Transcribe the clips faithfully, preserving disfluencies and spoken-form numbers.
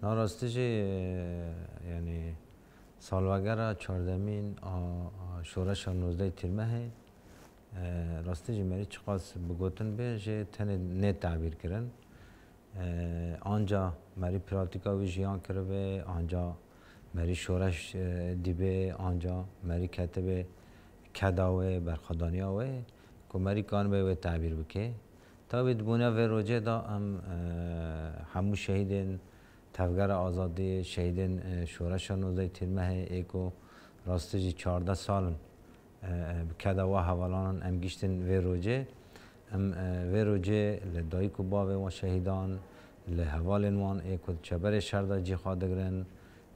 Na rastî jî, e, yanî salvegera çardemîn a, a şoreşa nozdeh Tîrmehê, e, rastî jî merî çiqas bigotin bê jê tenê nê tebîr kirin. E, anca merî pratîka wî jiyan kiribe, anca merî şoreş, e, dîbe, anca merî ketibe keda wê, berxwedaniya wê, ku merî kanibe wê tebîr bike. Tabî di bûna vê rojê de em, e, hemû şehîdên Tevgera Azadiyê, şehîdên, e, şoreşa nozdeh Tîrmehê ê ku rastî jî çardeh sal in, e, e, bi keda wa hevalan in, em giştin vê rojê. Em, e, vê rojê li dayik û bavê wan şehîdan, li hevalên wan ê ku di çeberê şer de cî xwe digirin,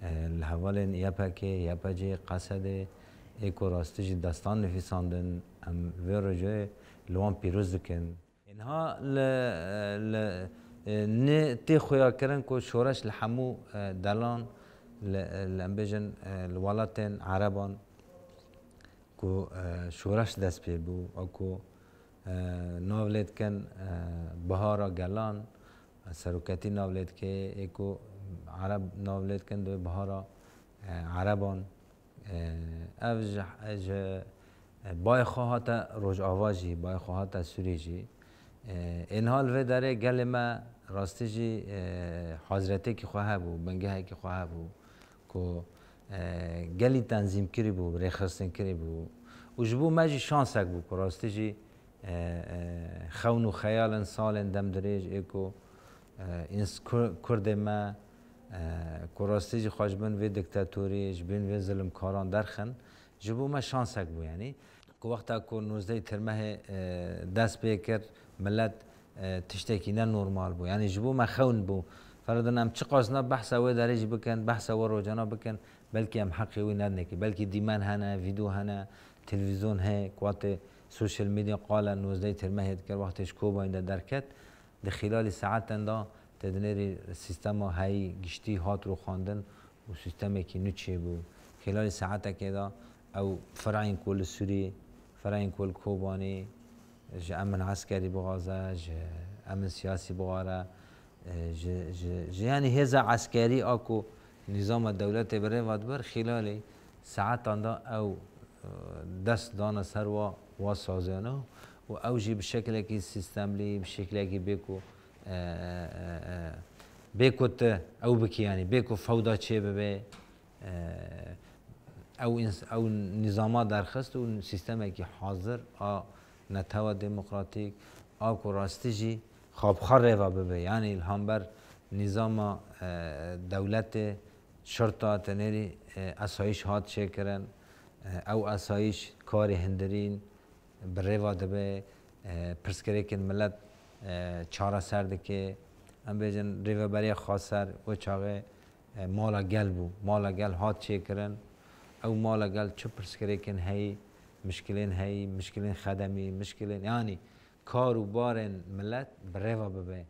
e, li hevalên Y P G, Y P G, Qesedê ê ku rastî jî destan nivîsandin, em vê rojê li wan pîroz dikin. Niha li, li, e, ne tê xuyakirin ku şoreş li hemû, e, delan li, li, em bêjin, e, li welatên Ereban ku, e, şoreş dest pê bû, a ku, e, nav lê dikin, e, bihara gelan, e, seroketî nav lê dike, ê ku Ereb nav lê dikin di bihara, e, Ereban. E, ev ji, ji, e, bayê xwe hate Rojava jî, bayê xwe hate Sûriyê jî. E, ê niha li vê derê gelê me rastî jî, e, hazretekî xwe hebû, bingehekî xwe hebû ku, e, gelî tenzîmkirî bû, rêxistinkirî bû. Û ji bo me jî şansek bû ku rastî jî e, e, xewn û xeyalên salên demdirêj ê ku, e, ins-, Kur-, Kurdê me, e, ku rastî jî xwe ji bin vê diktatorî, ji bin vê zilimkaran derxin, ji bo me şansek bû, yanî. Ku wexta ku nozdeh Tîrmehê, e, dest pê kir, milet, e, tiştekî ne normal bû. Yanî ji bo me xewn bû. Feradin em çiqas na behsa wê derê jî bikin, behsa wê rojana bikin, belkî em heqê wî nedinekî. Belkî dîmen hene, vîdyo hene, televîzyon heye, ku wextê social media qala nozdeh Tîrmehê dikir, wextê ji Kobanê de derket, di xîlalî saetan de tê dinêrî sîstema heyî giştî hat rûxandin û sîstemekî nû çêbû. Xîlalî saetekê de ew fireyên ku li Sûrî, fireyên ku li Kobanê, ji emin eskerî bixwaze, ji emin siyasî bixware, e, ji, ji, ji, yanî hêza eskerî a ku nîzama dewletê bi rê ve dibir, xîlalê saetan de ew, e, dest dane ser wa, wa saziyana û ew jî bi şekilekî sîstemlî, bi şekilekî bê ku, e, e, e, e, bê ku tu ew bikî, yanî bê ku fewda çê bibe, e, ew ins-, ew nîzama derxist û sîstemekî hazir a netewa demokratîk a ku rastî jî xwe bi xwe rêve bibe. Yanî li hember nîzama, e, dewletê, şirta, tenêrî, e, esayîş hat çêkirin. E, ew esayîş karê hindirîn bi rê ve dibe, e, pirsgirêkên milet, e, çareser dike. Em bêjin rêveberiya xweser wê çaxê, e, mala gel bû. Mala gel hat çêkirin. Ew mala gel çi pirsgirêkên heyî, mişkilên heyî, mişkilên xedemî, mişkilên, yanî kar û barên milet bi rê ve bibe.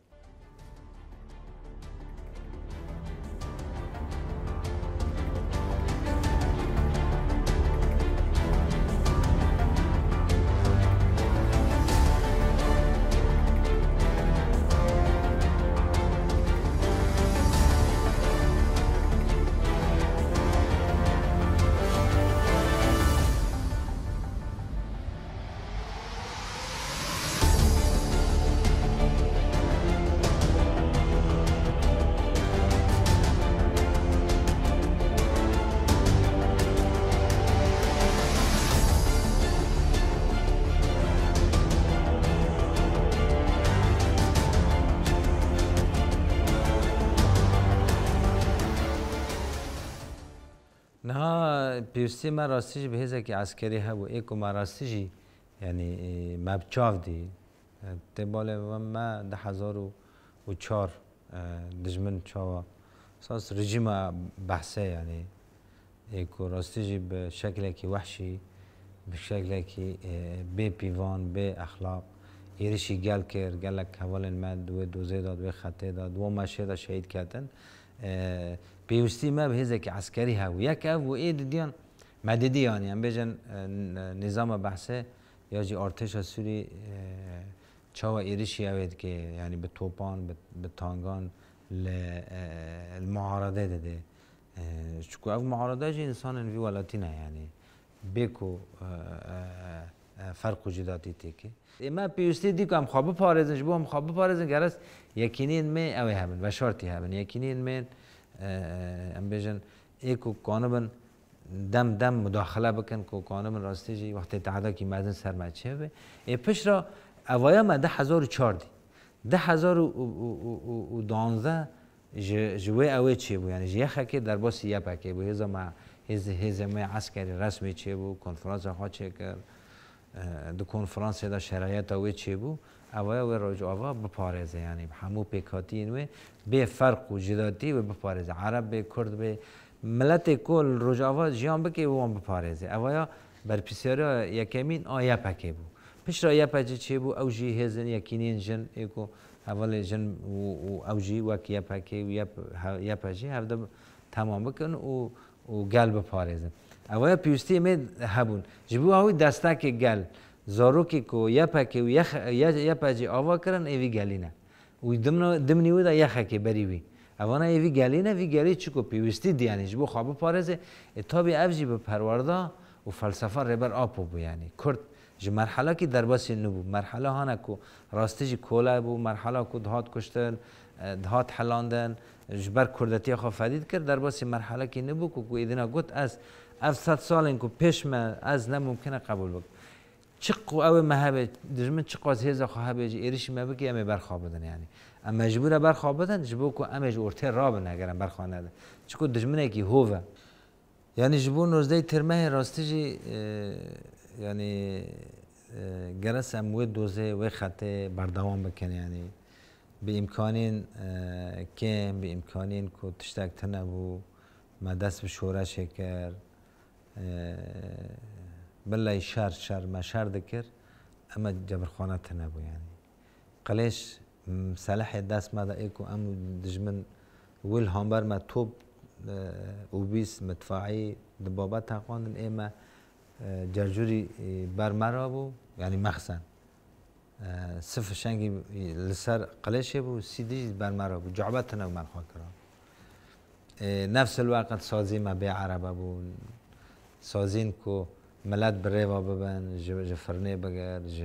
Niha pêwîstî me rastî jî bi hêzekî eskerî hebû. Ê ku me rastî jî, yanî, e, me bi çav dî. E, tê balê me du hezar û çar, e, dijmin çawa. Sas rejîma behse, yanî, ê ku rastî jî bi şeklekî wehşî, bi şeklekî, e, bê pîvan, bê exlaq, êrişî gel kir, gelek hevalên me di wê dozê de, di wê xetê de, di wê meşê de şehîd ketin. E, pêwîstî me bi hêzekî eskerî hebû. Yek ev bû, ê didiyan, me didî, yanî, em bêjin, e, n-, nîzama behse ya jî artêşa Sûrî, e, çawa êrişî ew ê dike, yanî bi topan, bi, bi tangan, li, e, li muarede dide. E, çiku ev muarede jî însanên vî welatî ne, yanî bê ku, e, e, e, ferq û cidatî têke. Ê me pêwîstî dî ku em xwe biparêzin, ji bo em xwe biparêzin, geres yekîniyên me ew ê hebin, veşartî hebin. Yekîniyên me, e, e, em bêjin, ê ku kanibin dem dem mudaxile bikin ku kanibin rastî jî wextê tehedakî mezin ser me çêbe. Ê pişt re evaya me du hezar û çar dî. Du hezar û duwazdeh ji, ji wê ew ê çêbû, yanî ji Y X K derbasî Y P G bû. Hêza me, hêz-, hêzê me eskerî resmî çêbû, konferansa xwe çêkir. E, di konferansê de şerayeta wê çêbû. Evaya wê Rojava biparêze, yanî hemû pêkhatiyên wê bê ferq û cidatî wê biparêze. Ereb bê, Kurd bê, miletê ku li Rojava jiyan bike wê wan biparêze. Evaya berpirsiyariya yekemîn a Y P G bû. Piştre Y P G çêbû, ew jî hêzên yekîniyên jin ê ku hevalê jin û, û ew jî wek Y P G û Y P, he-, Y P G hevde temam bikin û û gel biparêzin. Evaya pêwîstiyê me hebûn. Ji bo ew destekê gel, zarokê ku Y P G û Y X, Y-, Y P G ava kirin, ê vî gelî ne. Û dimna-, dimnî wê de Y X K berî wî. Evana ê vî gelî ne, vî gelî çiku pêwîstî dî, yanî ji bo xwe biparêze, ê tabî ev jî bi perwerda û felsefa Rêber Apo bû, yanî Kurd ji merhelakî derbasî nû bû. Merhela hana ku rastî jî kole bû, merhela ku dihat kuştin, e, dihat helandin, ji ber kurdetiya xwe fedî dikir, derbasî merhelekî nû bû ku, ku êdîna got, ez ev sed salên ku pêş me, ez ne mumkin e qebûl bikim. Çi ku ew ê me hebe, dijmin çiqas hêza xwe hebe jî êrişî me bike, em ê berxwe bidin, yanî. Em mecbûr e berxwe bidin, ji bo ku em ê ji ortê rabin, heger em berxwe nedin. Çiku dijminekî hov e. Yanî ji bo nozdehê Têrmehê rastî jî, e, yanî, e, geres em wê dozê, wê xetê berdewam bikin, yanî bi îmkanên, e, kêm, bi îmkanên ku tiştek tune bû, me dest bi şoreşê kir, e, biley şer, şer, me şer dikir, eme cebirxane tune bû, yanî. Qilêş, m, selehê dest me de ê ku em û dijmin wî li hember me top, e, û bîst midfaî di baba teqandin, ê me, e, cercûrî, e, ber me re bû, yanî mexsen. E, sif fişengî li ser qilêşê bû, sî dî jî ber me re bû. Cuebe tune me li xwe kira. E, nefsil weqt sazî me bê erebe bûn. Sazîn ku milet bi rêva bibin, ji, ji firnê bigir, ji,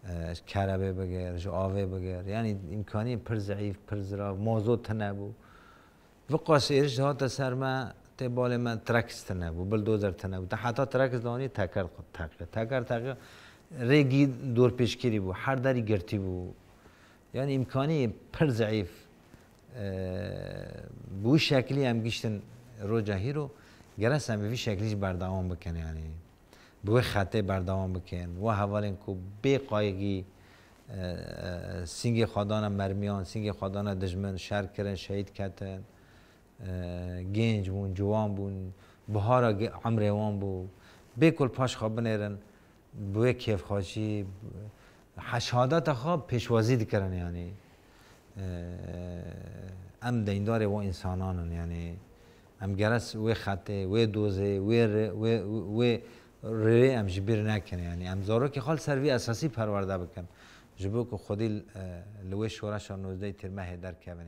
e, ji kerebê bigir, ji avê bigir. Yanî îmkaniyên pir zeîf, pir zirav, mazot tune bû. Viqas êriş dihate ser me, tê balê me treks tune bû, bildozer tune bû. Te heta treks danî teker teqe. Teker teqe rêgî dorpêçkirî bû, her derî girtî bû. Yanî îmkaniyê pir zeîf, e, bi wî şeklî em giştin roja hîro, gerek em bi vî şeklî jî berdewam bikin, yanî bi wê xetê berdewam bikin. Wa hevalên ku bê qayîgî, e, e, sîngê xwe dane mermiyan, sîngê xwe dane dijmin, şer kirin, şehîd ketin, e, genc bûn, ciwan bûn, bihara ge-, emrê wan bû. Bê ku li paş xwe binêrin, bi wê kêfxweşî, he-, şehadeta xwe pêşwazî dikirin, yanî, e, em deyndarê wan însanan in, yanî, em gerek wê xetê, wê dozê, wê rê-, wê, wê rêyê em ji bîr nekin, yanî, em zarokê xwe li ser vî esasî perwerde bikin, ji bo ku xwedî, e, li wê şoreşa nozdehê Tîrmehê derkevin.